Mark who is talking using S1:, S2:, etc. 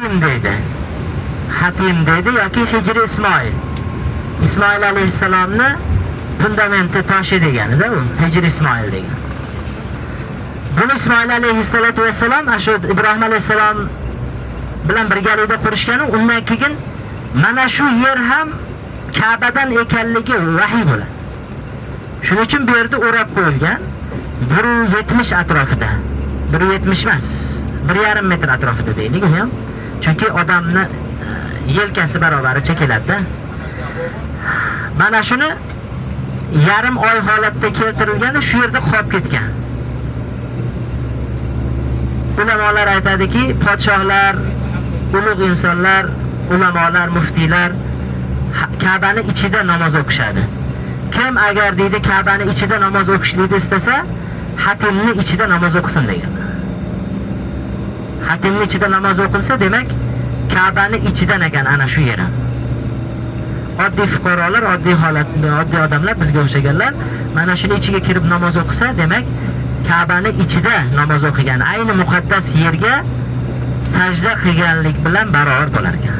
S1: Hatim deydi. Hatim deydi yoki Hijri Ismoil. Ismoil alayhissalomni fundamenti toshi deganida u Hijri Ismoil degan. Buni Ismoil alayhissalatu vassalam shu Ibrohim alayhissalom bilan birgalikda qurishgani, undan keyin mana shu yer ham Ka'badan ekanligi vahiy bo'ladi. Shuning uchun bu yerda o'rab qo'yilgan 170 atrofida. 170 emas, 1,5 metr atrofida deylik uni ham. Chunki odamni yelkasi barobaricha keladi-da. Mana shuni yarim oy holatda keltirilganda shu yerda qolib ketgan. Ulamolar aytadiki, podshohlar, ulug' insonlar, ulamolar, muftiylar Ka'bani ichida namoz o'qishadi. Kim agar deydi Ka'bani ichida namoz o'qishlikni istasa, Hatimni ichida namoz o'qisin degan. Hatimni ichida namoz o'qilsa, demak, Ka'bani ichidan ekan ana shu yer. Oddiy fuqarolar, oddiy holatda, oddiy odamlar, bizga o'xshaganlar mana shuni ichiga kirib namoz o'qisa, demak, Ka'bani ichida namoz o'qigan, ayni muqaddas yerga sajda qilganlik bilan barobar bo'lar ekan.